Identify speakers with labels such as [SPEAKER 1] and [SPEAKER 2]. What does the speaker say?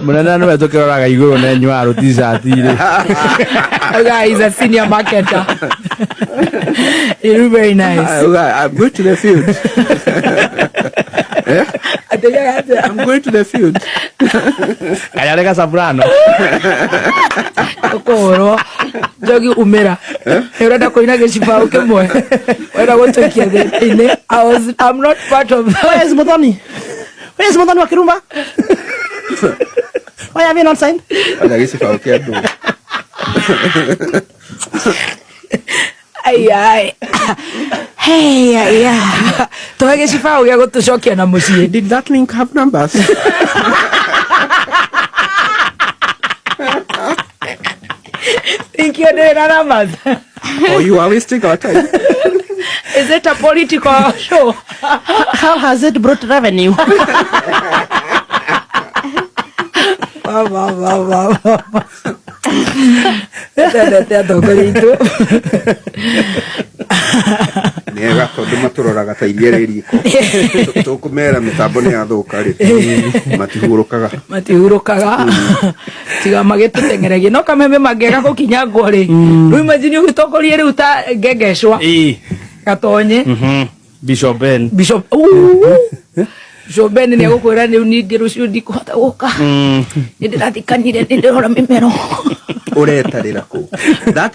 [SPEAKER 1] Mũnene nĩwe tũkĩroraga igũrũ na inyuaga rũticati-rĩ.
[SPEAKER 2] Oga is a senior marketer. You look very nice.
[SPEAKER 3] I'm going to the field. Eh? I'm going to the field.
[SPEAKER 1] Kayarĩ gacaburano.
[SPEAKER 2] Ũkũhũrwo njogi umĩra nĩ ũrenda kũina gĩcibaũ kĩmwe ũrenda gũtũikia thĩna-inĩ. I'm not part of that.
[SPEAKER 4] Where is Muthoni? Where is Muthoni wa Kirumba? Why have you not signed?
[SPEAKER 3] Acha gĩcibaũ kĩa ndũ.
[SPEAKER 2] Ai ai. Hey, ai, ai. Tũhe gĩcibaũ gĩa gũtũcokia na mũciĩ.
[SPEAKER 3] Did that link have numbers?
[SPEAKER 2] Thank you, ndĩrĩ na numbers.
[SPEAKER 3] Or you are wasting our time?
[SPEAKER 2] Is it a political show?
[SPEAKER 4] How has it brought revenue?
[SPEAKER 2] Wa, wa, wa, wa, wa. Twendete atongoria aitũ.
[SPEAKER 3] Nĩega tondũ matũroraga ta iria rĩ riko. Tũkũmera mĩtambo nĩ yathũka rĩ, matihurũkaga.
[SPEAKER 2] Matihurũkaga tiga magĩtũteng'eregie no kameme mangĩaga gũkinyangwo rĩ, rĩu imagine ũgĩtongorie rĩu ta ngengecwa gatonye.
[SPEAKER 1] Bishop Ben.
[SPEAKER 2] Bishop, Ooh. Bishop Ben nĩ egũkwĩra rĩu ningĩ rũciũ ndikũhota gũka, nĩ ndĩrathikanire, nĩ ndĩrora mĩmero.
[SPEAKER 3] Ũretarĩra kũ? That